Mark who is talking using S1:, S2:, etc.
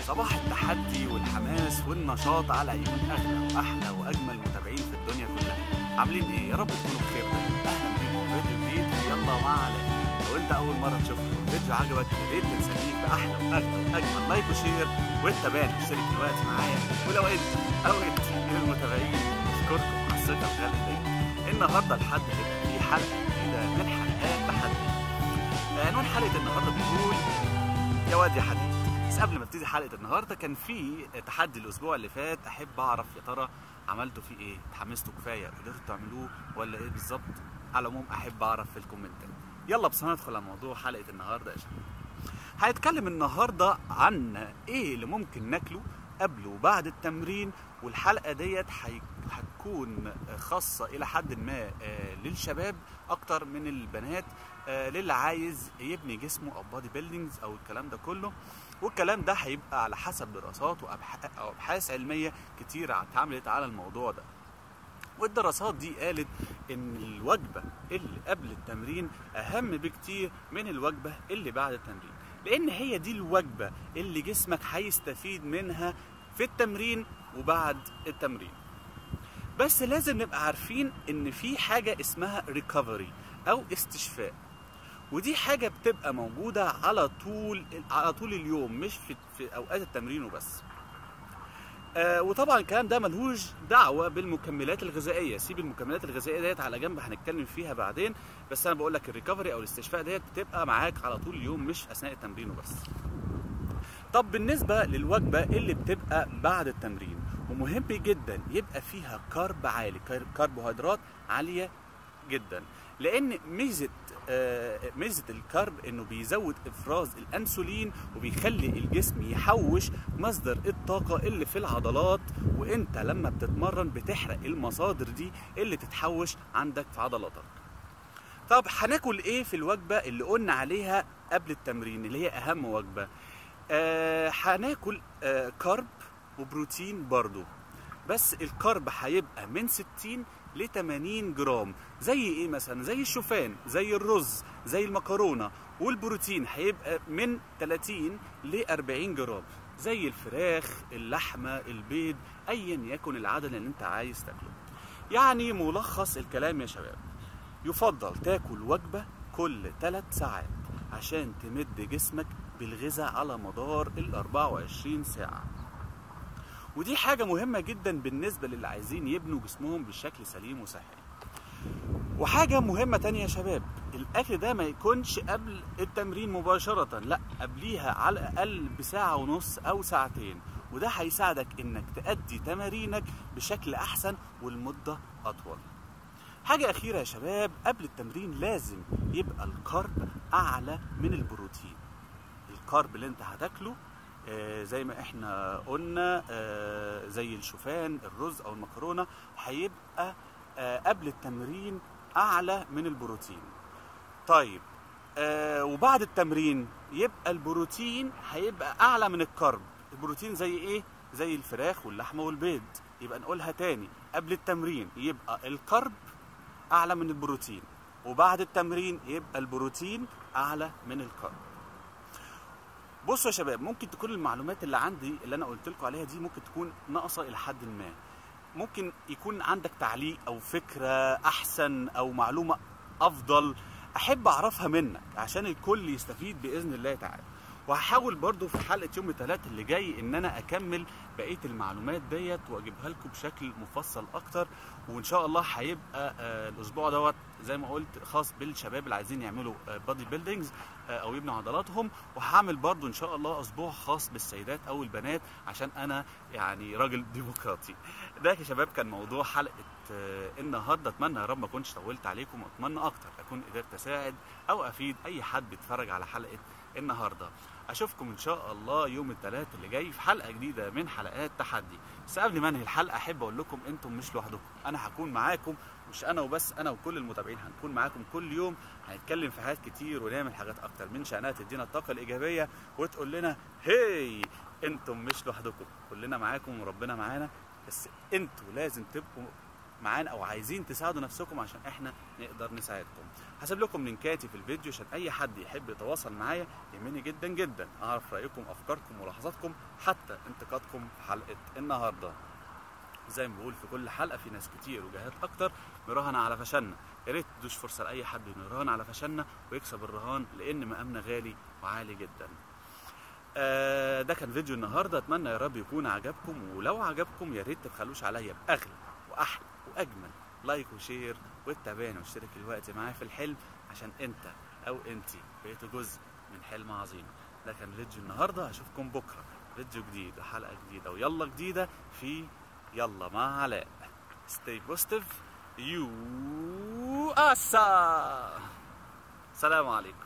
S1: صباح التحدي والحماس والنشاط على عيون اغلى واحلى واجمل متابعين في الدنيا كلها. عاملين ايه؟ يا رب تكونوا بخير دايما. اهلا بيكم في فيديو جديد، يلا مع علاء. لو انت اول مرة تشوف الفيديو عجبك يا ريت تنسانيك باحلى واغلى واجمل like و share، وتتابعني واشترك دلوقتي معايا. ولو انت او انت من المتابعين اشكركم على الثقة الغالية دي. النهارده الحد هيبقى فيه حلقة جديدة من حلقات تحدي. عنوان حلقة النهارده بيقول يا واد يا حديد. بس قبل ما ابتدي حلقة النهارده كان في تحدي الاسبوع اللي فات، احب اعرف يا ترى عملتوا فيه ايه؟ اتحمستوا كفاية؟ قدرتوا تعملوه ولا ايه بالظبط؟ على العموم احب اعرف في الكومنتات. يلا بس ندخل على موضوع حلقة النهارده يا شباب. هنتكلم النهارده عن ايه اللي ممكن ناكله قبل وبعد التمرين، والحلقة ديت هتكون خاصة الى حد ما للشباب اكتر من البنات، للي عايز يبني جسمه او body buildings او الكلام ده كله. والكلام ده هيبقى على حسب دراسات وابحاث علمية كتير اتعملت على الموضوع ده. والدراسات دي قالت ان الوجبة اللي قبل التمرين اهم بكتير من الوجبة اللي بعد التمرين، لان هي دي الوجبة اللي جسمك هيستفيد منها في التمرين وبعد التمرين. بس لازم نبقى عارفين ان في حاجة اسمها recovery او استشفاء، ودي حاجة بتبقى موجودة على طول اليوم، مش في اوقات التمرين وبس. وطبعا الكلام ده ملهوش دعوه بالمكملات الغذائية، سيب المكملات الغذائية ديت على جنب هنتكلم فيها بعدين. بس انا بقول لك ال recovery او الاستشفاء ديت بتبقى معاك على طول اليوم، مش اثناء التمرين وبس. طب بالنسبة للوجبه اللي بتبقى بعد التمرين، ومهم جدا يبقى فيها carb عالي، كربوهيدرات عالية جدا، لان ميزة ال carb انه بيزود افراز الانسولين وبيخلي الجسم يحوش مصدر الطاقة اللي في العضلات، وانت لما بتتمرن بتحرق المصادر دي اللي تتحوش عندك في عضلاتك. طب هناكل ايه في الوجبة اللي قلنا عليها قبل التمرين اللي هي اهم وجبة؟ هناكل carb وبروتين برضو، بس ال carb هيبقى من 60 ل 80 جرام. زي ايه مثلا؟ زي الشوفان، زي الرز، زي المكرونه. والبروتين هيبقى من 30 ل 40 جرام، زي الفراخ، اللحمة، البيض، ايا يكن العدد اللي انت عايز تاكله. يعني ملخص الكلام يا شباب، يفضل تاكل وجبة كل 3 ساعات عشان تمد جسمك بالغذاء على مدار ال 24 ساعة. ودي حاجة مهمة جدا بالنسبة للي عايزين يبنوا جسمهم بشكل سليم وصحي. وحاجة مهمة تانية يا شباب، الأكل ده ما يكونش قبل التمرين مباشرة، لا قبليها على الأقل بساعة ونص أو ساعتين، وده هيساعدك إنك تأدي تمارينك بشكل أحسن والمدة أطول. حاجة أخيرة يا شباب، قبل التمرين لازم يبقى ال carb أعلى من البروتين. ال carb اللي أنت هتاكله زي ما احنا قلنا، زي الشوفان، الرز او المكرونه، هيبقى قبل التمرين اعلى من البروتين. طيب وبعد التمرين يبقى البروتين هيبقى اعلى من ال carb. البروتين زي ايه؟ زي الفراخ واللحمة والبيض. يبقى نقولها تاني، قبل التمرين يبقى ال carb اعلى من البروتين، وبعد التمرين يبقى البروتين اعلى من ال carb. بصوا يا شباب، ممكن تكون المعلومات اللي عندي اللي انا قلت لكم عليها دي ممكن تكون ناقصه الى حد ما، ممكن يكون عندك تعليق او فكرة احسن او معلومة افضل، احب اعرفها منك عشان الكل يستفيد باذن الله تعالى. وهحاول برضو في حلقة يوم الثلاث اللي جاي ان انا اكمل بقية المعلومات ديت واجيبها لكم بشكل مفصل اكتر. وان شاء الله هيبقى الاسبوع دوت زي ما قلت خاص بالشباب اللي عايزين يعملوا body buildings او يبنوا عضلاتهم، وهعمل برضو ان شاء الله اسبوع خاص بالسيدات او البنات عشان انا يعني راجل ديمقراطي. ده يا شباب كان موضوع حلقة النهارده. اتمنى يا رب ما اكونش طولت عليكم، واتمنى اكتر اكون قدرت اساعد او افيد اي حد بيتفرج على حلقة النهارده. اشوفكم ان شاء الله يوم الثلاث اللي جاي في حلقة جديدة من حلقات تحدي. بس قبل ما انهي الحلقة احب اقول لكم انتم مش لوحدكم، انا هكون معاكم، مش انا وبس، انا وكل المتابعين هنكون معاكم كل يوم. هنتكلم في حاجات كتير ونعمل حاجات اكتر من شأنها تدينا الطاقة الايجابية وتقول لنا هي انتم مش لوحدكم، كلنا معاكم وربنا معانا، بس انتوا لازم تبقوا معانا او عايزين تساعدوا نفسكم عشان احنا نقدر نساعدكم. هسيب لكم لينكاتي في الفيديو عشان اي حد يحب يتواصل معايا، يهمني جدا جدا اعرف رايكم، افكاركم، ملاحظاتكم، حتى انتقادكم في حلقة النهارده. زي ما بقول في كل حلقة، في ناس كتير وجهات اكتر مراهنه على فشلنا، يا ريت تدوش فرصة لاي حد انه يراهن على فشلنا ويكسب الرهان، لان مقامنا غالي وعالي جدا. ده كان فيديو النهارده، اتمنى يا رب يكون عجبكم، ولو عجبكم يا ريت تبخلوش عليا باغلى واحلى واجمل like و share، وتتابعني واشترك الوقت معايا في الحلم عشان انت او انتي بقيتوا جزء من حلم عظيم. ده كان فيديو النهارده، اشوفكم بكره فيديو جديد وحلقه جديدة ويلا جديدة في يلا مع علاء. Stay positive you awesome. سلام عليكم.